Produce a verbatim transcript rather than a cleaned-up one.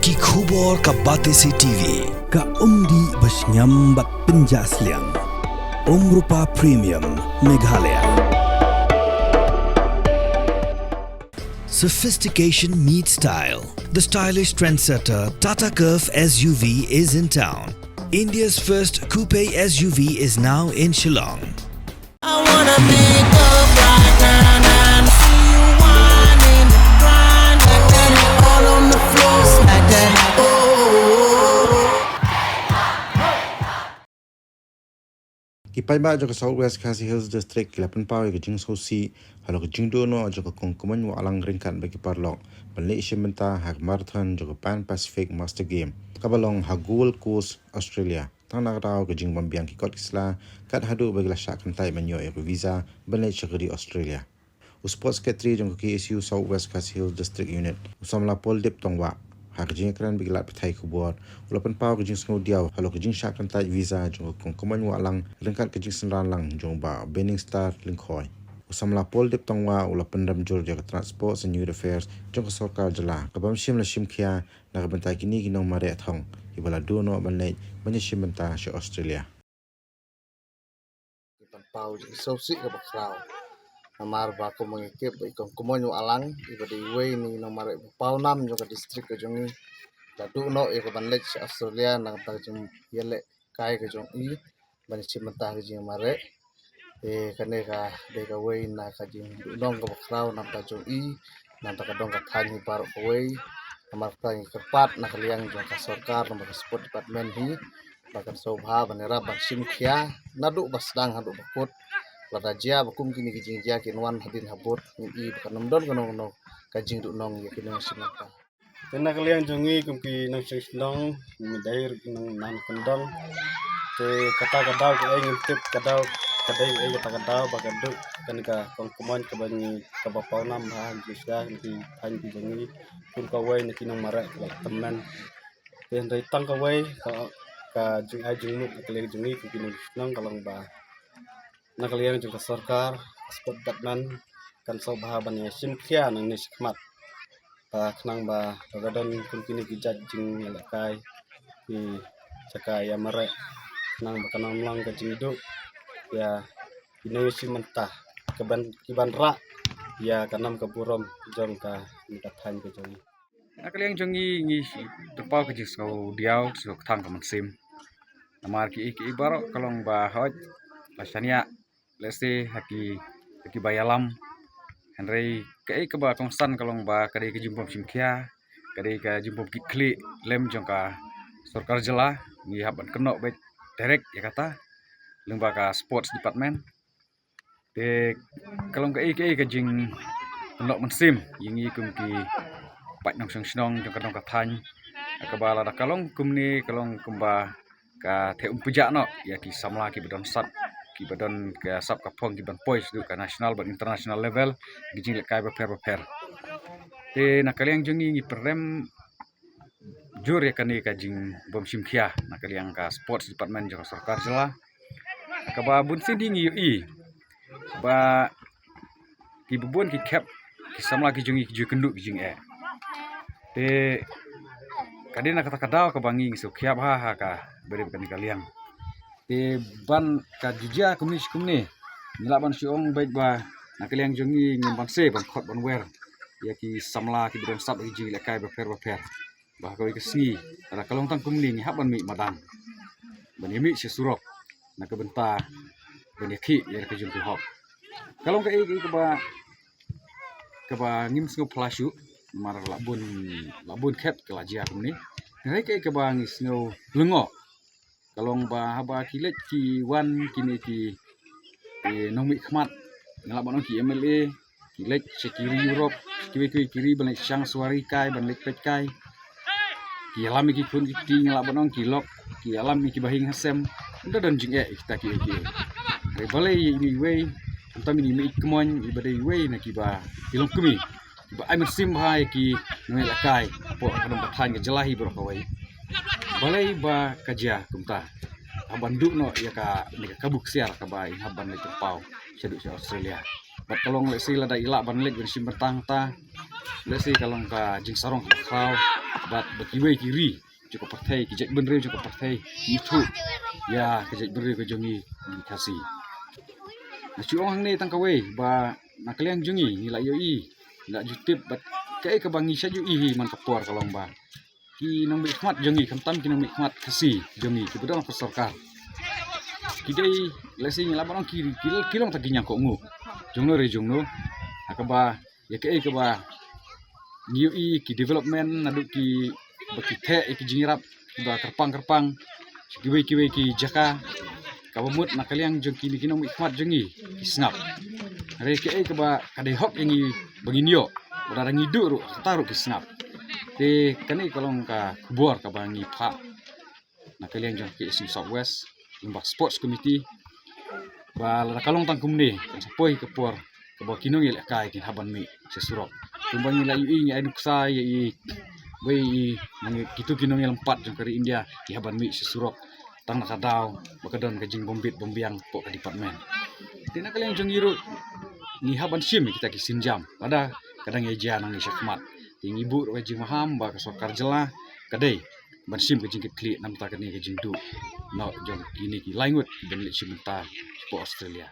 Ki khubor ka Batesi T V. Ka umdih ba shngiam bad pynjah sliang. Umrupa Premium Meghalaya. Sophistication meets style. The stylish trendsetter Tata Curvv S U V is in town. India's first coupe S U V is now in Shillong. I wanna pick up right now and see you whining, grinding, all on the floor, smack that. Oh. Ki paidbah jong ka South West Khasi Hills District ki la pynpaw ïa ka jingsngewsih halor ka jingduh noh jong ka kong Kmoin Wahlang ryngkat bad ki paralok ban leit shim bynta ha ka marathon jong ka Pan Pacific Master Game kaba long ha Gold Coast, Australia. Tang na ka daw ka jingbym biang ki kot ki sla, kat haduh ba ki la shah kyntait ban ïoh ïa ka visa ban leit sha ka ri Australia. U Sports Secretary jong ka K S U South West Khasi Hills District Unit, u samla Paul Dip Tongwah, ha ka jingïakren bad ki lad pathai khubor, u la pynpaw ka jingsngewdiaw halor ka jingshah kyntait visa jong ka kong Kmoin Wahlang ryngkat ka jingsynran lang jong u Bah Benningstar Lyngkhoi. U samla Paul Dip Tongwah u la pynrem jur ïa ka Transport and Youth Affairs jong ka sorkar jylla, ka bym shym la shim khia na ka bynta kine ki nongmareh thong kiba la duh noh ban leit ban ïashim bynta sha Australia. Ki pynpaw jingsngewsih kaba khraw namar ba kum ngi tip ba i kong Kmoin Wahlang iba dei iwei na ki nongmareh ba paw nam jong ka district ka jong ngi, la duh noh ïa ka ban leit sha Australia na ka bynta ka jingïalehkai ka jong i ban shim bynta ka jingmareh. Te kane ka dei kawei na ka jingduhnong kaba khraw na ka bynta jong i, na ka bynta ka dong ka thaiñ hi baroh kawei. Namar kata ngi kyrpad na ka liang jong ka sorkar, namar ka sport department hi, ba kan sngewbha ban ïarap ban shim khia naduh ba sdang haduh ba kut. Lada jia ba kum kine ki jingjia kin wan hadien habud, ngin i ba kan ym don kano kano ka jingduhnong ïa ki nongshim bynta. Te na ka liang jong ngi kum ki nongshong shnong, ngi dei ruh ki nong nan kyndong. Te kata ka daw kaei ngim tip, ka daw ka dei kaei kata ka daw ba ka duh kane ka kong Kmoin kaba ngi, kaba paw nam ha ngi sha ngi thaiñ ki jong ngi kum kawei na ki nongmareh kaba tymmen. Te hynrei tang kawei ka, ka jingai jingmut na ka liang jong ngi kum ki nongshong shnong ka long ba na ka liang jong ka sorkar, ka sport department kan sngewbha ban ïashim khia nangne shakhmat. Ba khnang ba lada don kum kine ki jait jingïalehkai ki jaka ïamareh, khnang ba kan ym long ka jingduh ïa ki nongïashim bynta, ka ban, ki ban rah ïa ka nam ka burom jong kane ka thaiñ ka jong ngi. Na ka liang jong ngi, ngi pynpaw ka jingsngewdiaw, sngewkthang ka mynsiem. Namar kiei kiei baroh ka long ba hooid la shaniah lehse ha ki, ha kiba ïalam. Hynrei kaei kaba kongsan ka long ba ka dei ka jingbym shim khia, ka dei ka jingbym kit khlieh lem jong ka sorkar jylla. Ngi hap ban kynnoh beit direct ïa kata lyngba ka sports department. Te ka long kaei kaei ka jingpynlong mynsiem ïa ngi kum ki paid nongshong shnong jong ka dong ka thaiñ. Kaba lada ka long kumne ka long kumba ka theh umpjah noh ïa ki samla kiba don sap, kiba don ka sap ka phong kiban poi shaduh ka national bad international level ki jinglehkai bapher bapher. Te na ka liang jong ngi ngi pynrem jur ïa kane ka jingbym shim khia na ka liang ka sports department jong ka sorkar jylla. Kaba bun sien hi ngi ïohi ba kiba bun ki khep ki samla ki jong ngi ki ju kynduh ki jingeh. Te ka dei na kata ka daw kaba ngi ngi sngewkhia bha ha kaba dei kane ka liang. Te ban ka jia kumne shi kumne ngi lah ban shu ong beit ba na ka liang jong ngi ngim banse ban khot ban wer ïa ki samla kiba don sap ïa ki jinglehkai bapher bapher. Ba ha kawei ka sngi lada ka long tang kumne ngi hap ban mih madan ban ïa mih sha surok na ka bynta ban ïa khih ïa ka jingpynhok. Ka long kaei kaei kaba, kaba ngim sngew phylla shuh namar la bun, la bun khet ka la jia kumne. Hynrei kaei kaba ngi sngew lyngngoh ka long ba haba ki leit ki wan kine ki, ki nongmihkhmat, ngi lah ban ong ki M L A, ki leit sha ki ri Europe, sha kiwei kiwei ki ri ban leit shang suwari kai, ban leit peit kai. Ki ïalam ïa ki khun ki kti, ngi lah ban ong ki lok, ki ïalam ïa ki bahing hasem. Ynda don jingeh ïa kita kiei kiei. Hynrei balei ïa ine iwei, kumta ine i Kmoin iba dei iwei na kiba ki longkmie ba ai mynsiem bha ïa ki nongïalehkai hapoh ka dong ka thaiñ ka jylla hi baroh kawei. Balei ba ka jia kumta? Hap ban duh noh ïa kane ka kabu ksiar kaba i hap ban leit pynpaw shaduh sha Australia. Bad ka long lehse lada i lah ban leit ban shim bynta hangta, lehse ka long ka jingsarong kaba khraw bad ba kiwei ki ri jong ka pyrthei, ki jaitbynriew jong ka pyrthei ki ïathuh ïa ka jaitbynriew ka jong ngi, ngi Khasi. Nga shu ong hangne tang kawei ba na ka liang jong ngi, ngi la ïohi, ngi la ju tip bad kaei kaba ngi shait ïohi hi man ka por ka long ba ki nongmihkhmat jong ngi, khamtam ki nongmihkhmat Khasi jong ngi kiba don ha ka sorkar, ki dei, lehse ngi lah ban ong ki, ki, ki long tang ki ñiangkohnguh jongno re jongno. Ha kaba ïa kaei kaba ngi ïohi ki development naduh kiba ki theh ïa ki jingïarap kiba kyrpang kyrpang sha kiwei kiwei ki jaka, kaba mut na ka liang jong kine ki nongmihkhmat jong ngi ki sngap. Hynrei kaei kaba ka dei hok ïa ngi ba ngin ïoh, ba lada ngi duh ruh, kata ruh ki sngap. Te kane ka long ka khubor kaba ngi phah na ka liang jong ka K S U South West, lyngba Sports Committee, ba lada ka long tang kumne, kan sa poi ka por kaba ki nongïalehkai kin hap ban mih sha surok. Kumba ngi la ïohi, ngi ai nuksa ïa i, ba i, ma ngi, kito ki nongïalympat jong ka ri India ki hap ban mih sha surok tang na ka daw ba ka don ka jingbym bit bym biang hapoh ka department. Te na ka liang jong ngi ruh, ngi hap ban shim ïa kita ki sienjam lada ka dang ïa jia nangne shakhmat. Te ngi buh ruh ka jingmaham ba ka sorkar jylla ka dei ban shim ka jingkitkhlieh na bynta kane ka jingduh noh jong kine ki lai ngut kiban leit shim bynta hapoh Australia.